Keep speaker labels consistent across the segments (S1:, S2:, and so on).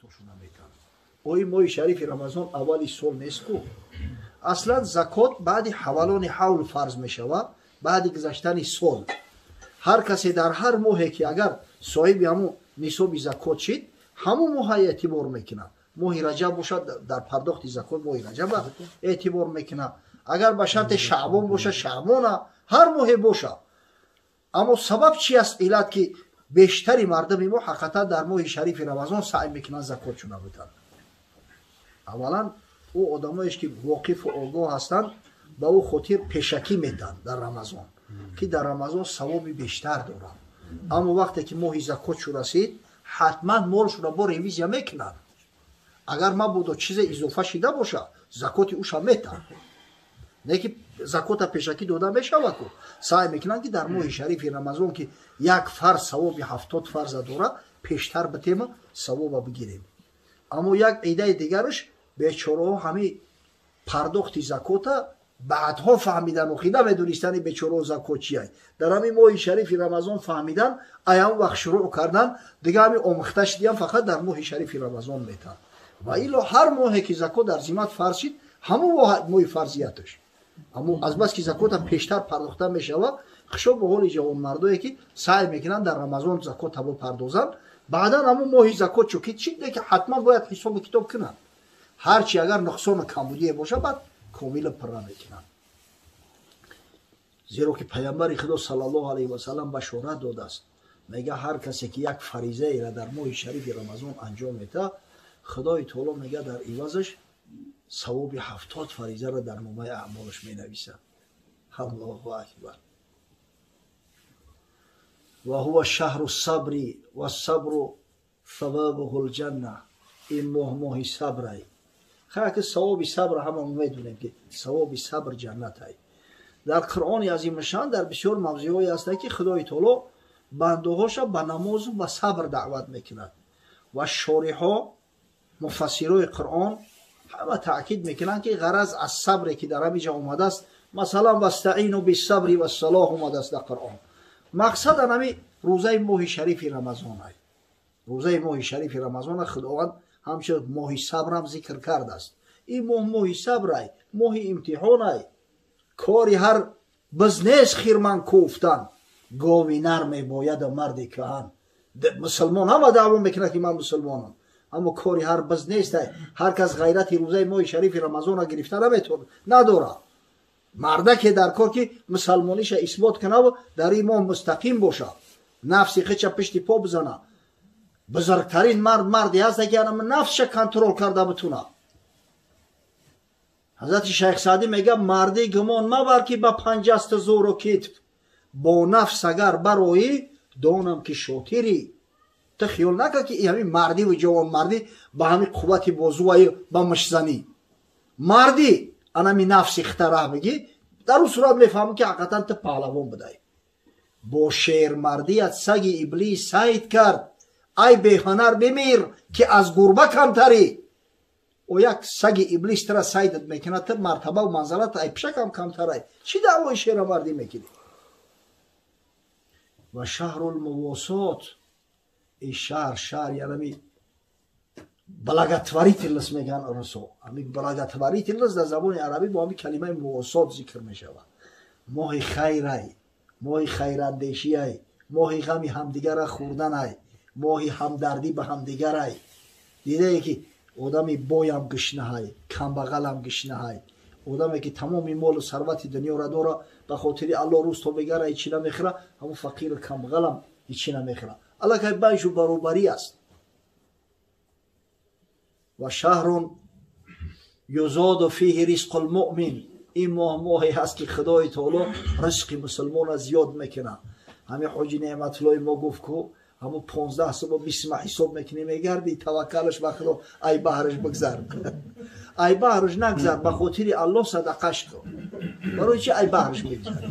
S1: закотошона метан. Ои моҳи шарифи Рамазон аввали сол нест ку. Аслан закот баъди ҳавалони ҳавл фарз мешавад, баъди гузаштани сол. Ҳар касе дар ҳар моҳе ки агар соҳиби ҳамун нисоби закот шид, ҳамун моҳа эътибор мекунад. Моҳи Раҷаб бошад, дар пардохти закот моҳи Раҷаба эътибор мекунад. Агар ба шарти Шаъбон бошад, Шаъбона, ҳар моҳе бошад. Аммо сабаб чи аст, иллат ки бештари мардуми мо ҳақиқатан дар моҳи шарифи Рамазон саъй мекунанд закотшона битанд. Аввалан ӯ одамоеш ки воқифу огоҳ ҳастанд, ба ӯ хотир пешакӣ метанд дар Рамазон, ки дар Рамазон савоби бештар доранд. Аммо вақте ки моҳи закотшу расид, ҳатман молшуро бо ревизия мекунанд. Агар мабодо чизе изофа шида бошад, закоти ӯша метанд. Не ки закота пешакӣ дода мешавад ку. Саъй мекунанд ки дар моҳи шарифи Рамазон, ки як фарз савоби 70 фарза дорад, пештар битема, савоба бигирем. Аммо як идаи дигараш, бечораҳо ҳамин пардохти закота баъдҳо фаҳмидан, охи намедонистани бечораҳо закот чиай. Дар ҳамин моҳи шарифи Рамазон фаҳмидан, ай ҳамон вақт шурӯъ кардан, дига ҳамин омӯхта шидиям, фақат дар моҳи шарифи Рамазон метанд. Ва ило ҳар моҳе ки закот дар зиммат фарз шид, ҳамон моҳи фарзияташ. Аммо азбаски закота пештар пардохта мешавад, хушо ба ҳоли ҷавонмардое ки саъй мекунанд дар Рамазон закота бипардозанд, баъдан ҳамон моҳи закот чу ки чӣ ки ҳатман бояд ҳисобу китоб кунанд. Ҳарчи агар нуқсону камбудие бошад, баъд комила пурра мекунанд. Зеро ки Паямбари Худо саллаллоҳу алайҳи васаллам башорат додааст, мега ҳар касе ки як фаризаеро дар моҳи шарифи Рамазон анҷом медиҳад, Худои Таоло мега дар ивазаш савоби 70 фаризаро дар номаи аъмолаш менависад. Аллоҳу акбар! Ва ҳува шаҳру сабри вассабру савобуҳу лҷанна. Ин моҳ моҳи сабрай. Хайр, савоби сабр ҳама медонем, ки савоби сабр ҷаннатай. Дар Қуръони азимушшаън дар бисёр мавзеъҳое ҳастанд, ки Худои Таоло бандаҳоша ба намозу ба сабр даъват мекунад ва шориҳо, муфассирои Қуръон ҳама таъкид мекунанд, ки ғараз аз сабре ки дар ҳамин ҷо омадааст, масалан вастаину биссабри вассалоҳ омадааст дар Қуръон, мақсад ҳами рӯзаи моҳи шарифи Рамазонай. Рӯзаи моҳи шарифи Рамазона Худованд ҳамчун моҳи сабрам зикр кардааст. Ин моҳ моҳи сабрай, моҳи имтиҳонай. Кори ҳар биз нест хирман кӯфтан, гови нар мебояду марди кӯҳан. Мусулмон ҳама даъво мекунад, ки ман мусулмонам, аммо кори ҳар биз нестай. Ҳар кас ғайрати рӯзаи моҳи шарифи Рамазона гирифта наметавонад, надорад. Мардаке дар кор, ки мусалмониша исбот кунаву дар ин моҳ мустақим бошад, нафси хича пишти по бизана. Бузургтарин мард марде ҳаста, ки ана нафсша контрол карда битунад. Ҳазрати Шайх Саъдӣ мега: мардӣ гумон мабар, ки ба панҷасту зӯру китф, бо нафс агар бароӣ, донам ки шотирӣ. Ту хиёл накар, ки ҳамин мардиву ҷавонмардӣ ба ҳамин қуввати бозуваи, ба мушзанӣ. Мардӣ анами нафси хита раҳ бигӣ, дар он сурат мефаҳмӣ, ки ҳақиқатан ту паҳлавон будай. Бо шермардият саги Иблис сайд кард, ай беҳунар, бимир, ки аз гурба камтарӣ. О як саги Иблис тура сайдат мекунад, ту мартабаву манзалат ай пишакам камтарай, чӣ даъвои шерамардӣ мекунӣ? Ва шаҳрулмувосот. Ин шаҳр шаҳр янами благотворительность мегӯянд русо. Ҳамин благотворительность дар забони арабӣ бо ҳамин калимаи мувосот зикр мешавад. Моҳи хайрай, моҳи хайрандешиай, моҳи ғами ҳамдигара хӯрданай, моҳи ҳамдардӣ ба ҳамдигарай. Дидае, ки одами боям гишнаҳай, камбағалам гишнаҳай, одаме ки тамоми молу сарвати дунёро дора, ба хотири Аллоҳ рӯз то бегара ҳечи намехӯра, ҳамон фақиру камбағалам ҳечи намехӯра. Аллакай байшу баробарӣ аст. Ва шаҳрун юзоду фиҳи ризқу лмуъмин. Ин моҳ моҳе ҳаст, ки Худои Таоло ризқи мусулмонро зиёд мекунад. Ҳамин ҳоҷи Неъматуллои мо гуфт ку, ҳамун 15 сумо 20 ма ҳисоб мекунӣ, мегарди, таваккалаш ба Худо, ай баҳраш бигзар. Ай баҳраш нагзар, ба хотири Аллоҳ садақаш кун. Барои чи ай баҳраш мегзарӣ?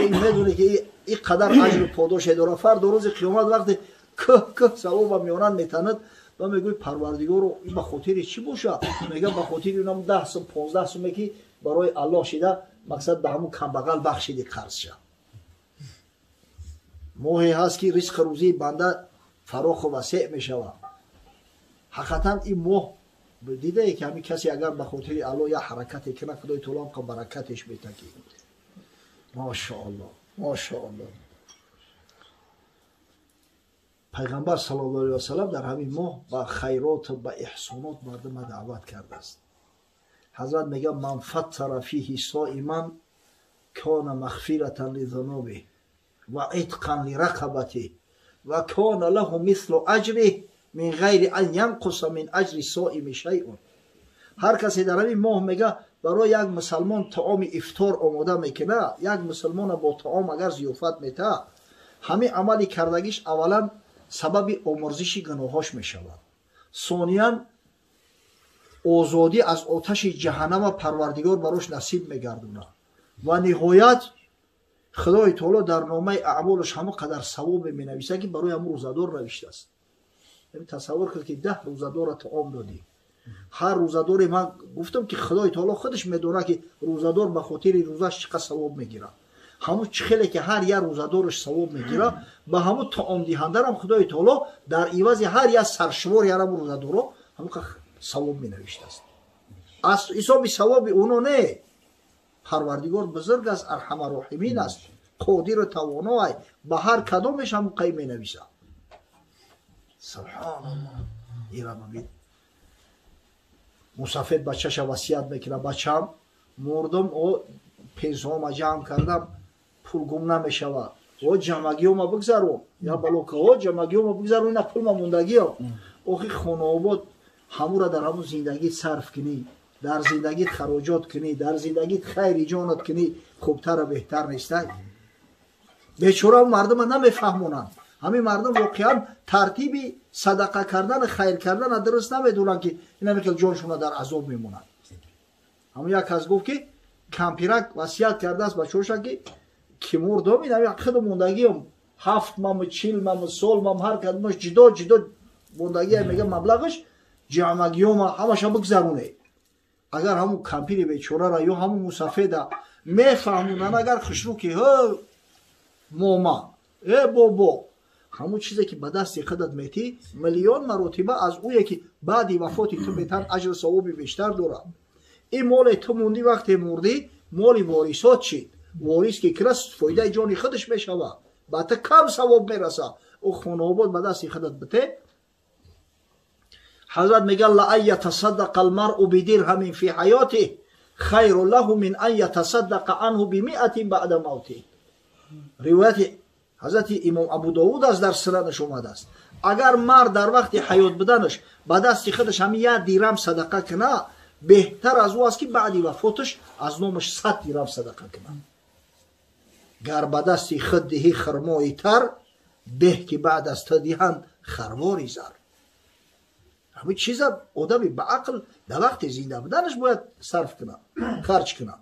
S1: Ин медонӣ, ки ин қадар аҷру подоше дорад. Фардо рӯзи қиёмат, вақте кӯҳ кӯҳ савоба меоранд, метанад ва мегӯи: Парвардигоро, ин ба хотири чӣ бошад? Мега: ба хотири унам 10 сум, 15 суме, ки барои Аллоҳ шида, мақсад ба ҳамун камбағал бахшиди қарзша. Моҳе ҳаст, ки ризқи рӯзии банда фароху васеъ мешавад. Ҳақиқатан ин моҳ дидае ки ҳамин касе агар ба хотири Аллоҳ як ҳаракате кунад, Худои таоло ҳам баракатеш метакӣ. Машааллоҳ, машааллоҳ. Пайғамбар саллаллоҳу алайҳи васаллам дар ҳамин моҳ ба хайрот ба эҳсонот мардума даъват кардааст. Ҳазрат мегӯяд: ман фаттара фиҳи соиман кона мағфиратан лизунубиҳ ва итқан лирақабатиҳ ва кона лаҳу мислу аҷриҳ мин ғайри ан янқуса мин аҷри соими шайъун. Ҳар касе дар ҳамин моҳ мега барои як мусалмон таоми ифтор омода мекунад, як мусалмона бо таом агар зиёфат метаҳад, ҳамин амали кардагиш аввалан сабаби омӯрзиши гуноҳош мешавад. Сониян озодӣ аз оташи ҷаҳаннама Парвардигор барош насиб мегардонад. Ва ниҳоят Худои таоло дар номаи аъмолаш ҳамон қадар савобе менависад, ки барои ҳамон рӯзадор навиштааст. Тасаввур кун, ки 10 рӯзадора таом додӣ. Ҳар рӯзадоре ман гуфтам, ки Худои таоло худаш медонад, ки рӯзадор ба хотири рӯзаш чӣ қадр савоб мегирад. Ҳамон чӣ хеле ки ҳар як рӯзадораш савоб мегирад, ба ҳамон таомдиҳандарам Худои таоло дар ивази ҳар як саршумори ҳамон рӯзадоро ҳамон қадр савоб менавиштааст. Аз ҳисоби савоби оно не, Парвардигор бузург аст, арҳамарроҳимин аст, қодиру тавоно ай, ба ҳар кадомеш ҳамон қай менависад. Субҳоналлоҳ. Ира бибин, мусафед бачаша васият мекунад: бачам, мурдум, о пенсиҳома ҷамъ кардам, пул гум намешавад, о ҷамъагиҳома бигзарон, я балока, о ҷамъагиҳома бигзарон, ина пулма мондагиё. Охи хонаобод ҳамура дар ҳамун зиндагит сарф кунӣ, дар зиндагит хароҷот кунӣ, дар зиндагит хайри ҷонат кунӣ, хубтара беҳтар нестай. Бечора мардума намефаҳмонанд. Ҳамин мардум воқеан тартиби садақа кардан, хайр кардана дуруст намедонанд, ки ина михел ҷоншона дар азоб мемонанд. Ҳамун як кас гуфт, ки кампирак васият кардааст бачаҳоша, ки мурдум, ин ҳамин худу мондагиам 7 маму 40 маму сол мам, ҳар кадомаш ҷудо ҷудо мондагия, мега маблағаш ҷамъагиёма ҳамаша бигзаронед. Агар ҳамун кампири бечорара ё ҳамун мусафеда мефаҳмонанд, агар хушрӯ ки ҳо мома, э бобо, ҳамун чизе ки ба дасти худат метӣ, миллион маротиба аз ӯе ки баъди вафоти ту метан аҷру савоби бештар дорад. Ин моле ту мундӣ, вақте мурдӣ, моли ворисот шид. Ворис ки кирас фоидаи ҷони худаш мешавад, ба ту кам савоб мерасад. Ӯ хонаобод ба дасти худат бите. Ҳазрат мегӯяд: ла ан ятасаддақа алмаръу бидирҳамин фи ҳаётиҳ хайру лаҳу мин ан ятасаддақа анҳу бимиатин баъда мавтиҳ. Ривояти ҳазрати имом Абу Довуд аст, дар сиранаш омадааст. Агар мард дар вақти ҳаёт буданаш ба дасти худаш ҳамин як дирам садақа кунад, беҳтар аз ӯ аст, ки баъди вафоташ аз номаш 100 дирам садақа кунад. Гар ба дасти худ диҳӣ хирмои тар, беҳ ки баъд аз ту диҳанд харвори зар. Ҳамин чиза одами ба ақл дар вақти зинда буданаш бояд сарф кунад, харҷ кунад.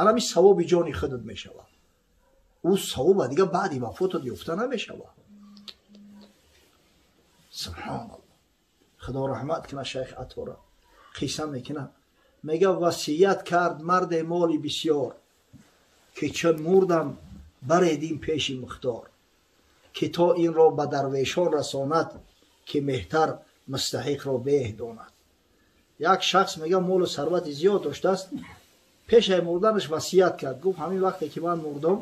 S1: Анами савоби ҷони худат мешавад. Ӯ савоба дига баъди вафотат ёфта намешавад. Субҳоналлоҳ. Худо раҳмат кунад шайх Атора. Қисса мекунад, мега васият кард марде моли бисёр, ки чун мурдам баред ин пеши мухтор, ки то инро ба дарвешон расонад, ки меҳтар мустаҳиқро беҳ донад. Як шахс мега молу сарвати зиёд доштааст, пешаи мурданаш васият кард, гуфт ҳамин вақте ки ман мурдам,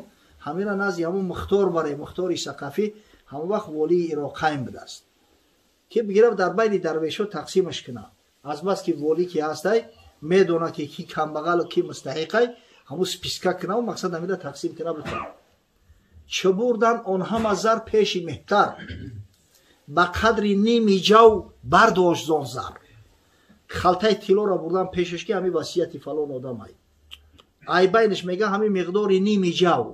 S1: ҳамина назди ҳамун мухтор баре, мухтори Сақафӣ, ҳамон вақт волии Ироқайн будааст, ки бигирад дар байни дарвешҳо тақсимаш кунад. Аз бас ки волӣ ки ҳастай, медонад ки ки камбағалу ки мустаҳиқай, ҳамун списка кунаву мақсад ҳамина тақсим кунад битавонад. Чӣ бурдан он ҳама зар пеши меҳтар, ба қадри ними ҷав бардошт зон зар. Халтаи тиллоро бурдан пешаш, ки ҳамин васияти фалон одам ай. Ай байнаш мега ҳамин миқдори ними ҷав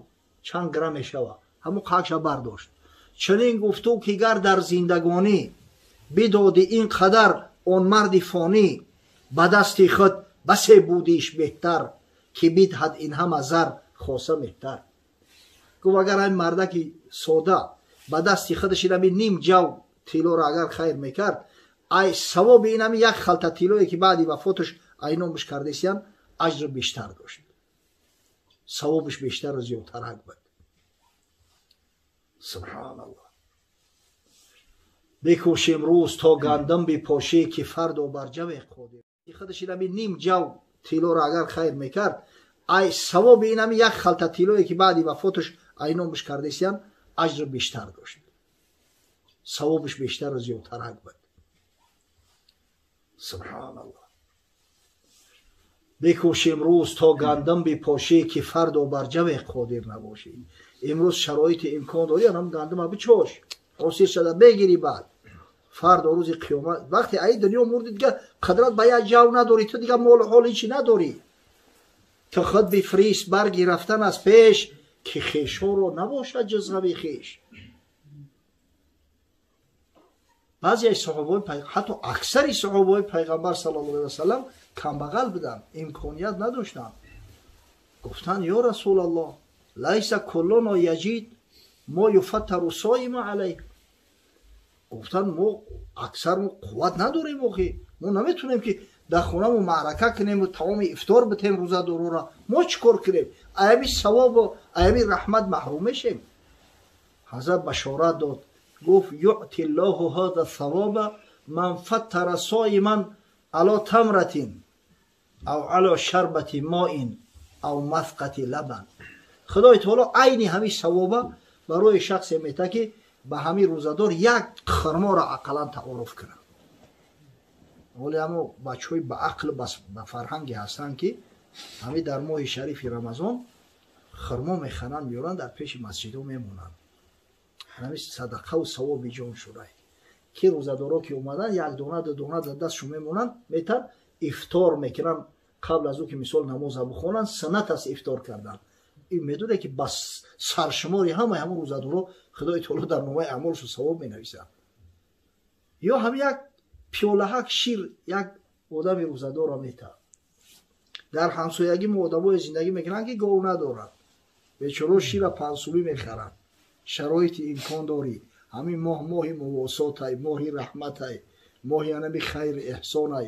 S1: чанд грамм мешавад, ҳамун қакша бардошт. Чунин гуфту, ки гар дар зиндагонӣ бидоди ин қадар он марди фонӣ, ба дасти худ басе будиш беҳтар, ки бидҳад ин ҳама зар хоса меҳтар. Гуфт агар ҳамин мардаки сода ба дасти худаш ин ҳамин ним ҷав тиллоро агар хайр мекард, ай савоби ин ҳамин як халта тиллое ки баъди вафоташ айномаш кардесиян аҷр бештар дошт, савобаш бештару зиёдтарак буд. Субҳоналлоҳ. Бикӯш имрӯз то гандум бипошӣ, ки фардо бар ҷаве қодир. Худаш инами ним ҷав тиллоро агар хайр мекард, ай савоби инами як халта тиллое ки баъди вафоташ айномаш кардесиян, аҷр бештар дошт, савобаш бештару зиёдтарак буд. Субҳаналлоҳ. Бикӯш имрӯз то гандум бипошӣ, ки фардо бар ҷаве қодир набошӣ. Имрӯз шароити имкон дорӣ, анам гандума бичош, ҳосил шуда бегирӣ, баъд фардо рӯзи қиёмат вақте аи дунё мурдӣ, дига қадрат ба як ҷав надорӣ, ту дига молу ҳол ҳичи надорӣ. Ту худ бифрист барги рафтан аз пеш, ки хешоро набошад ҷуз ғами хеш. Баъзеи саҳобаҳои, ҳатто аксари саҳобаҳои пайғамбар саллаллоҳу алайҳи васаллам камбағал буданд, имконият надоштанд. Гуфтанд: ё Расулаллоҳ, лайса куллуно яҷид мо юфаттару соима алайҳ. Гуфтанд: мо аксар мо қувват надорем, охи мо наметунем ки дар хонамо маърака кунему таоми ифтор битем рӯзадорора. Мо чӣ кор кунем? Аями савобу аями раҳмат маҳрум мешем. Ҳазрат башорат дод, гуфт: юъти ллоҳу ҳаза савоба ман фаттара соиман ало тамратин ав ало шарбати моин ав масқати лабан. Худои таоло айни ҳамин савоба барои шахсе мета, ки ба ҳамин рӯзадор як хурморо ақаллан таоруф кунад. Ҳоле ҳамо бачаҳои ба ақл, ба фарҳанге ҳастанд, ки ҳамин дар моҳи шарифи Рамазон хурмо мехаранд, меоранд, дар пеши масҷидҳо мемонанд. Ҳамин садақаву савоби ҷон шудай, ки рӯзадоро ки омадан, як дона, ду дона дар дастшон мемонанд, метан ифтор мекунанд қабл аз ӯ ки мисол намоза бихонанд. Суннат аст ифтор кардан. Ин медоне ки ба саршумори ҳамаи ҳамон рӯзадоро Худои таоло дар номаи аъмолшон савоб менависад. Ё ҳам як пиёлаҳак шир як одами рӯзадорро метавад. Дар ҳамсоягӣ мо одамое зиндагӣ мекунанд, ки гов надоранд, бечоро шира пансумӣ мехаранд. Шароити имкон дорӣ, ҳамин моҳ моҳи мувосотай, моҳи раҳматай, моҳи анами хайр эҳсонай.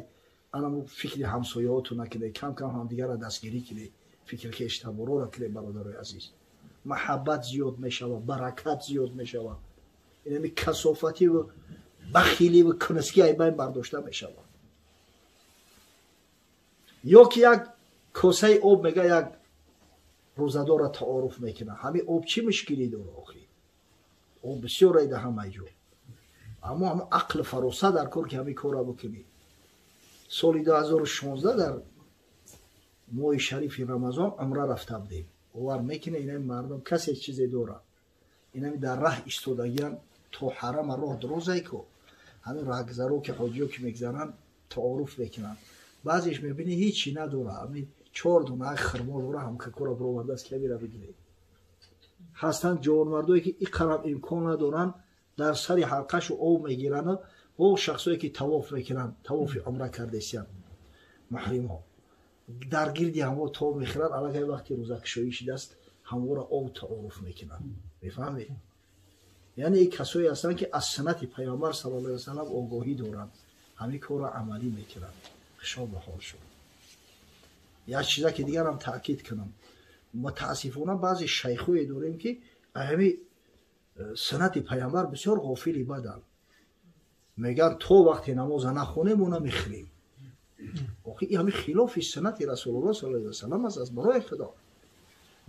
S1: Анамо фикри ҳамсояҳоту накунед, кам кам ҳамдигарро дастгирӣ кунед, фикри хештабороро кунед. Бародарои азиз, маҳаббат зиёд мешавад, баракат зиёд мешавад, инами касофативу бахиливу кунискӣ айбайн бардошта мешавад. Ё ки як косаи об мега як рӯзадорро таоруф мекунад. Ҳамин об чӣ мушкилӣ дора охи? Об бисёр айда ҳамаи ҷо, аммо ҳамо ақли фароса дар кор, ки ҳамин корро бикунӣ. Соли 2016 дар моҳи шарифи Рамазон умра рафта будем. Бовар мекунед, инами мардум касе чизе дорад, инами дар раҳ истодагиян то ҳарама роҳ дурозай ку, ҳамин раҳгузаро ки ҳоҷиё ки мегзаранд, таоруф мекунанд. Баъзеш мебинӣ ҳичи надора, ҳамин чор дона хирмо дора, ҳамкакора бировардааст, ки ҳамира бигиред. Ҳастанд ҷавонмардое, ки иқарам имкон надоранд, дар сари ҳалқашу об мегиранд. О шахсое ки тавоф мекунанд, тавофи умра кардесиянд, маҳримҳо дар гирди ҳамво тоб мехӯранд. Аллакай вақти рӯзакушоӣ шидааст, ҳамвора об таоруф мекунанд. Мефаҳмед? Яъне ин касое ҳастанд, ки аз суннати пайғамбар саллаллоҳу алайҳи васаллам огоҳӣ доранд, ҳамин корро амалӣ мекунанд. Хушо ба ҳол шуд. Як чиза ки дигарам таъкид кунам: мутаассифона баъзе шайхое дорем, ки ҳамин суннати пайғамбар бисёр ғофили баданд. Мегӯянд: то вақте намоза нахонем, мо намехӯрем. Охи ин ҳамин хилофи суннати Расулуллоҳ саллаллоҳу алайҳи васаллам аст. Аз барои Худо,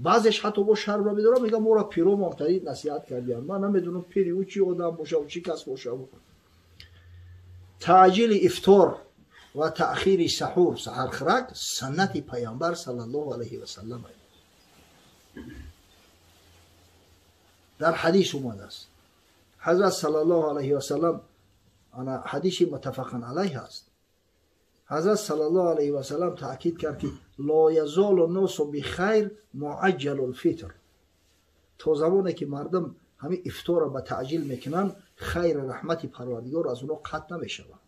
S1: баъзеш ҳатто бо шарм намедорам, мегӯям: моро пиромон тари насиҳат кардиям. Ман намедонам, пири ӯ чӣ одам бошаву чӣ кас бошаву. Таъҷили ифтор ва таъхири саҳур, саҳархӯрак, суннати пайғамбар саллаллоҳу алайҳи васаллам. Дар ҳадис омадааст, ҳазрат саллаллоҳу алайҳи васаллам, ана ҳадиси муттафақан алайҳ аст, ҳазрат саллаллоҳу алайҳи васаллам таъкид кард, ки ло язолу носу бихайр муаҷҷалу лфитр. То замоне ки мардум ҳамин ифторро ба таъҷил мекунанд, хайру раҳмати Парвардигор аз онҳо қатъ намешавад.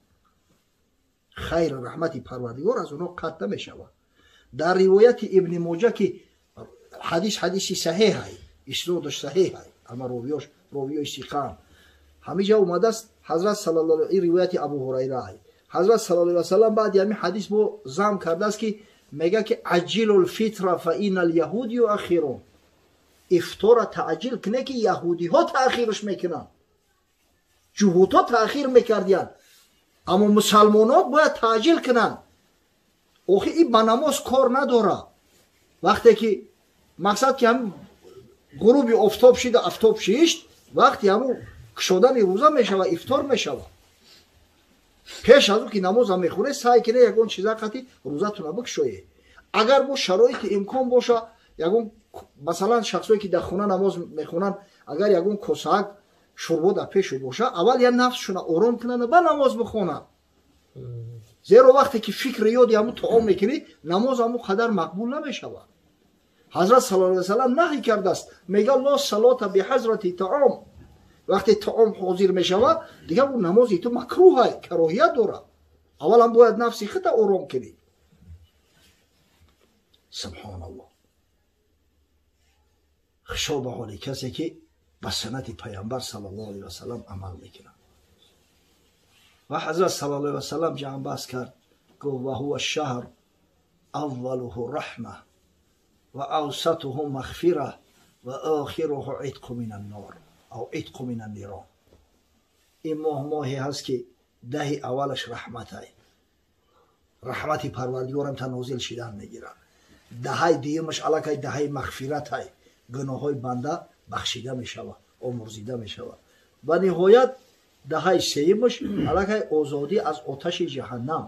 S1: Хайру раҳмати Парвардигор аз онҳо қатъ намешавад. Дар ривояти Ибни Моҷа, ки ҳадис ҳадиси саҳеҳай, иснодаш саҳеҳай, ама ровиёш ровиёи сиқаам, ҳамиҷа омадааст, ҳазрат саллаллоҳу, ин ривояти Абу Ҳурайра, ҳазрат саллаллоҳу алайҳи васаллам баъди ҳамин ҳадис бо зам кардааст, ки мегӯяд, ки аҷилу лфитра фа ина ляҳуд юахирун. Ифтора таъҷил куне, ки яҳудиҳо таъхирш мекунанд. Ҷуҳудҳо таъхир мекардиянд, аммо мусалмонот бояд таъҷил кунанд. Охи ин ба намоз кор надорад. Вақте ки мақсад ки ҳам ғуруби офтоб шида, афтоб шишт, вақти ҳамун кушодани рӯза мешава, ифтор мешава. Пеш аз ӯ ки намоза мехӯре, саъй кунед ягон чиза қати рӯзатона бикушоед. Агар бо шароити имкон боша, ягон масалан шахсое ки дар хона намоз мехонанд, агар ягон косаак шӯрбо дар пешу боша, аввал я нафсшона ором кунанд, ба намоз бихонанд. Зеро вақте ки фикри ёди ҳамун таом мекунӣ, намоз ҳамун қадар мақбул намешавад. Ҳазрат саллаллоҳу алайҳи васаллам наҳй кардааст, мегӯяд: ло салота биҳазрати таом. Вақте таом ҳозир мешавад, дигар ӯ намози ту макрӯҳай, кароҳият дорад. Аввалан бояд нафси худта ором кунӣ. Субҳоналлоҳ. Хушо ба ҳоли касе ки ба суннати паямбар саллаллоҳу алайҳи васаллам амал мекунад. Ва ҳазрат саллаллоҳу алайҳи васаллам ҷамъбаст кард, гуфт: ва ҳува шаҳр аввалуҳу раҳма ва авсатуҳу мағфира ва охируҳу итқу мин аннор ав итқу мин аннирон. Ин моҳ моҳе ҳаст ки даҳи аввалаш раҳматай, раҳмати парвардигорам та нозил шидан мегирад. Даҳаи дуюмаш аллакай даҳаи мағфиратай, гуноҳҳои банда бахшида мешавад, омурзида мешавад. Ва ниҳоят даҳаи сеюмаш аллакай озодӣ аз оташи ҷаҳаннам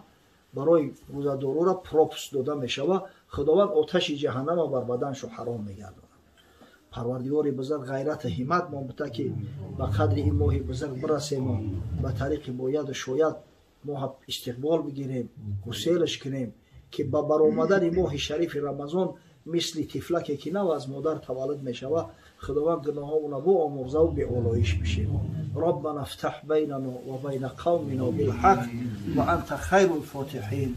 S1: барои рӯзадорора пропуск дода мешавад. Худованд оташи ҷаҳаннама бар баданшо ҳаром мегардонад. Парвардигори бузург ғайрату ҳиммат мо бита ки ба қадри ин моҳи бузург бирасему ба тариқи бояду шояд моҳа истиқбол бигирем, гуселаш кунем, ки ба баромадани моҳи шарифи Рамазон мисли тифлаке ки нав аз модар таваллуд мешавад, худованд гуноҳҳомона биомӯрзаву беолоиш бишем. Роббана фтаҳ байнано ва байна қавмино билҳақ ва анта хайрул фотиҳин.